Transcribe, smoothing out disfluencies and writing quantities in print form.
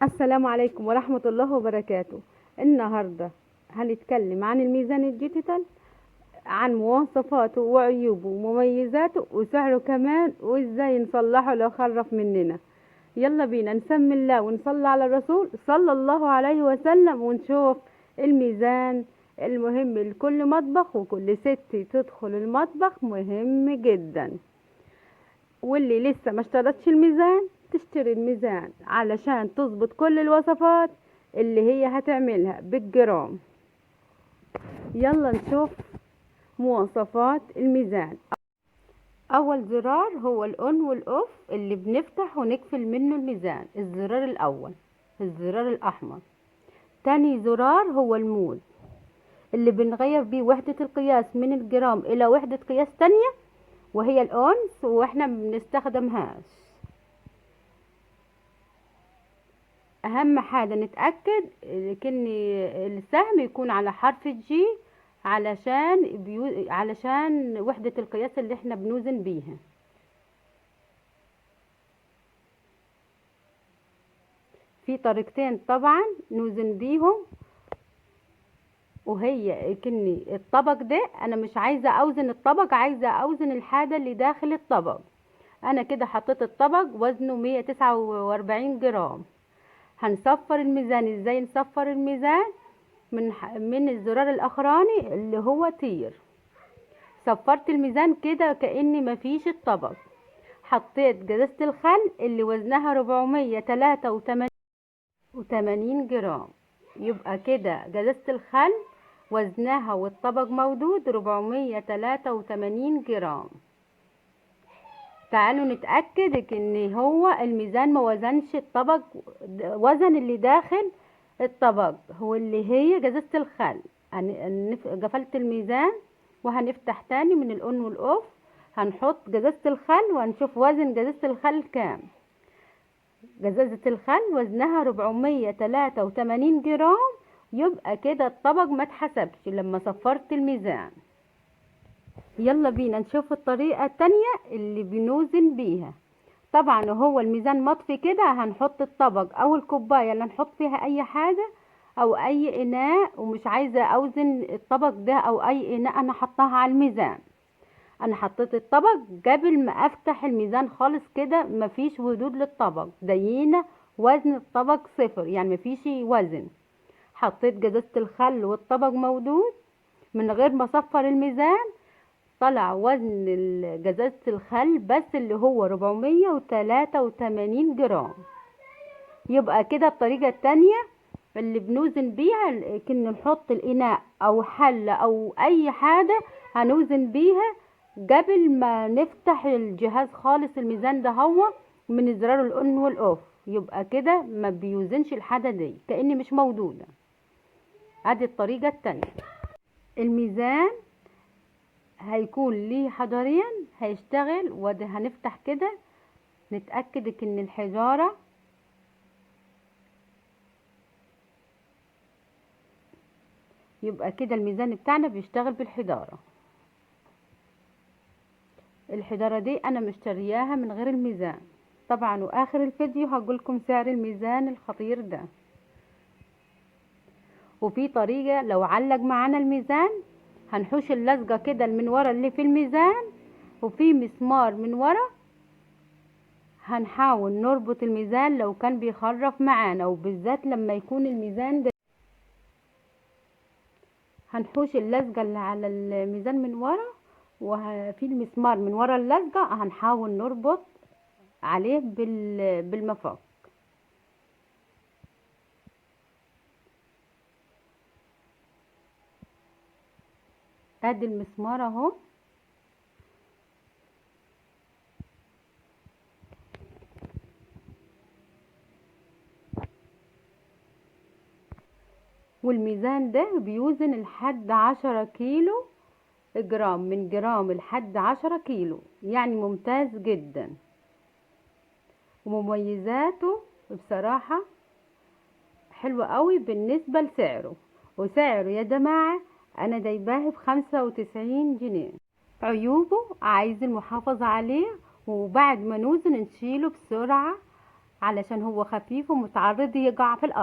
السلام عليكم ورحمة الله وبركاته. النهاردة هنتكلم عن الميزان ال digital، عن مواصفاته وعيوبه ومميزاته وسعره كمان، وازاي نصلحه لو خرف مننا. يلا بينا نسمي الله ونصلي على الرسول صلى الله عليه وسلم، ونشوف الميزان المهم لكل مطبخ وكل ست تدخل المطبخ، مهم جدا. واللي لسه ما اشترتش الميزان تشتري الميزان علشان تظبط كل الوصفات اللي هي هتعملها بالجرام. يلا نشوف مواصفات الميزان. اول زرار هو ال on وال off اللي بنفتح ونقفل منه الميزان، الزرار الاول الزرار الاحمر. تاني زرار هو ال mode اللي بنغير بيه وحدة القياس من الجرام الى وحدة قياس تانية وهي الاونس، واحنا بنستخدمهاش. اهم حاجة نتأكد ان السهم يكون على حرف ال G علشان وحدة القياس اللي احنا بنوزن بيها. في طريقتين طبعا نوزن بيهم، وهي ان الطبق ده انا مش عايزة اوزن الطبق، عايزة اوزن الحاجة اللي داخل الطبق. انا كده حطيت الطبق وزنه 149 جرام. هنصفر الميزان. ازاي نصفر الميزان؟ من الزرار الاخراني اللي هو طير. صفرت الميزان كده كأني مفيش الطبق. حطيت جزازة الخل اللي وزنها 483 جرام، يبقى كده جزازة الخل وزنها والطبق موجود 483 جرام. تعالوا نتأكد ان هو الميزان ما وزنش الطبق، وزن اللي داخل الطبق هو اللي هي جزازة الخل. قفلت الميزان وهنفتح تاني من ال on وال off، هنحط جزازة الخل وهنشوف وزن جزازة الخل كام. جزازة الخل وزنها 483 جرام، يبقى كده الطبق ما اتحسبش لما صفرت الميزان. يلا بينا نشوف الطريقة التانية اللي بنوزن بيها. طبعا وهو الميزان مطفي كده هنحط الطبق او الكوباية اللي هنحط فيها اي حاجة او اي اناء، ومش عايزة اوزن الطبق ده او اي اناء انا حطاها على الميزان. انا حطيت الطبق قبل ما افتح الميزان خالص كده، مفيش وجود للطبق، دينا وزن الطبق صفر، يعني مفيش وزن. حطيت جزازة الخل والطبق موجود من غير ما اصفر الميزان، طلع وزن جزازة الخل بس اللي هو 483 جرام. يبقى كده الطريقة التانية اللي بنوزن بيها كنا نحط الإناء أو حلة أو أي حاجة هنوزن بيها قبل ما نفتح الجهاز خالص الميزان ده هو من زرار الأون والأوف، يبقى كده ما بيوزنش الحاجة دي كأني مش موجودة. ادي الطريقة التانية. الميزان هيكون ليه حجرين هيشتغل، وده هنفتح كده نتأكد ان الحجارة يبقى كده الميزان بتاعنا بيشتغل بالحجارة. الحجارة دي انا مشترياها من غير الميزان طبعا، واخر الفيديو هقولكم سعر الميزان الخطير ده. وفي طريقة لو علق معانا الميزان هنحوش اللزقة كده من ورا اللي في الميزان، وفي مسمار من ورا هنحاول نربط الميزان لو كان بيخرف معانا، وبالذات لما يكون الميزان ده. هنحوش اللزقة اللي على الميزان من ورا، وفي المسمار من ورا اللزقة هنحاول نربط عليه بالمفك. ادي المسمار اهو، والميزان ده بيوزن لحد 10 كيلو جرام، من جرام لحد 10 كيلو، يعني ممتاز جدا. ومميزاته بصراحة حلوة قوي بالنسبة لسعره، وسعره يا جماعة انا جايباه ب95 جنيه. عيوبه عايز المحافظة عليه، وبعد ما نوزن نشيله بسرعة علشان هو خفيف ومتعرض يقع في الارض.